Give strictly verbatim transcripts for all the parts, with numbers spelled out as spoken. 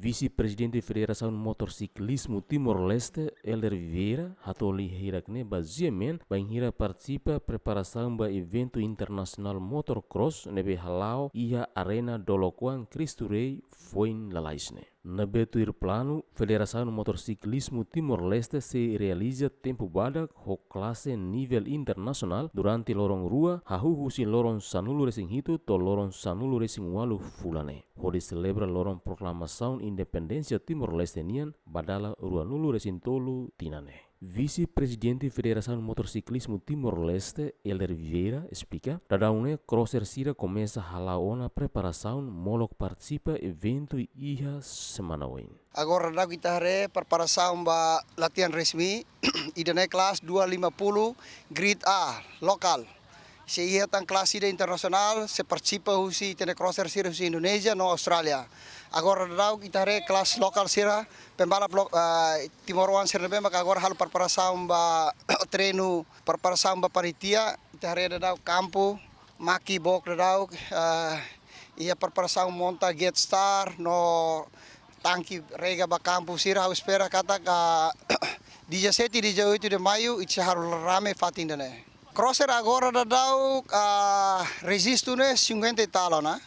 Vise-Prezidente Federasaun Motorsiklizmu Timor-Leste, Elder Vieira, hato'o lia hirak ne'e ba GMN, bainhira partisipa preparasaun ba eventu internasionál motocross ne'ebé hala'o iha Arena Dolo Kuang Cristo Rei foin lalais ne'e. Ne'ebé tuir planu, Federasaun Motorsiklizmu Timor-Leste sei realiza tempu badak ho klase nivel internasionál durante loron rua, hahú husi loron sanulu-resin-hitu to'o loron sanulu-resin-ualu fulan ne'e, hodi selebra loron proklamasaun independénsia Timor-Leste nian ba dala ruanulu-resin-tolu tinan ne'e. Vise-Prezidente Federasaun Motorsiklizmu Timor-Leste, Elder Vieira, esplika, daudaun ne'e crosser sira komesa hala'o ona preparasaun molok partisipa eventu iha semana oin. Agora daudaun ita haree preparasaun ba latihan resmi, ida-ne'e kelas dua lima puluh, grade A, lokál. Sei iha tan kelas ida internasionál, sei partisipa husi ita-nia crosser sira husi Indonézia no Austrália. Agora daudaun ita haree kelas lokál sira, pembalap lo-, ah, timoroan sira ne'ebé maka agora halo preparasaun ba treinu, preparasaun ba panitia, ita haree daudaun kampu, maki book daudaun, ah, iha preparasaun monta gate star, no tanki rega ba kampu sira, ha'u espera katak, ah, dia sete, dia oito de maio, ita sei halo rame fatin ida-ne'e. Crosser agora daudaun, ah, rejistu ne'e cinquenta e tal ona.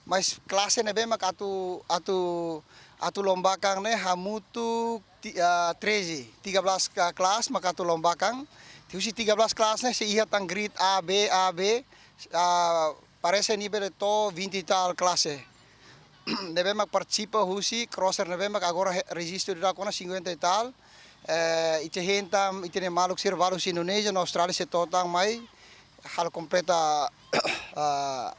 Mas klase ne'ebé mak atu, atu, atu lombakan ne'e hamutuk ti-, ah, treze, tiga belas ka-, kelas mak atu lombakan. Husi tiga belas kelas ne'e sei iha tan grade A B, A B, ah, parese nivel to'o vinte e tal klase. Ne'ebé mak partisipa husi crosser ne'ebé mak agora he-, rejistu daudaun ona cinquenta e tal. Eh, ita hein tan, ita-nia maluk sira balu husi Indonézia no Austrália sei to'o tan mai halo kompleta, ah,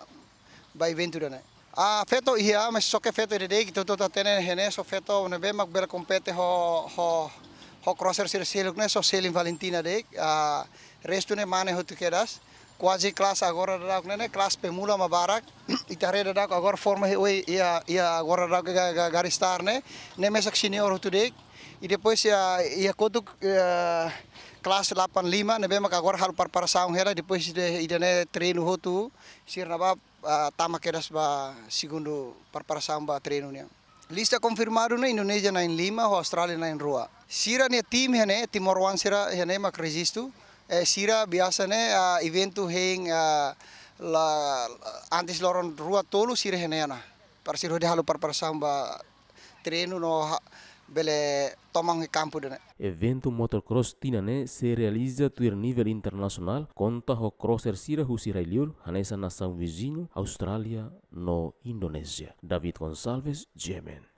ba eventu ida-ne'e. Ah, feto iha, mas só ke feto ida de'it, ita hotu hatene ne'e, só feto ne'ebé mak bele kompete ho, ho, ho crosser sira seluk ne'e, só Selin Valentina de'it, ah, restu ne'e mane hotu kedas. Kuaze kelas agora daudaun ne'e, ne'e kelas pemula mak barak. Ita haree daudaun agora forma iha, iha, iha agora daudaun ga-, ga-, garis start ne'e, ne'e mesak senior hotu de'it. I depois iha, iha kotuk, eh, kelas delapan lima, ne'ebé mak agora halo preparasaun hela, depois de, ida-ne'e treinu hotu, sira ne'ebá, ah, tama kedas ba segundu preparasaun ba treinu nian. Lista konfirmadu ne'e Indonézia na'in lima, ho Austrália na'in rua. Sira-nia tim iha ne'e, timoroan sira iha ne'e mak rejistu, eh, sira biasa ne'e, ah, eventu hein, ah, la, antes loron rua tolu sira iha ne'e ona. Para sira hodi halo preparasaun ba treinu no ha-, bele toman iha kampu ida-ne'e. Eventu motocross tinan ne'e sei realiza tuir nivel internasionál, konta ho crosser sira husi rai-liur, hanesan nasaun viziñu, Austrália no Indonézia. David Gonçalves, GMN.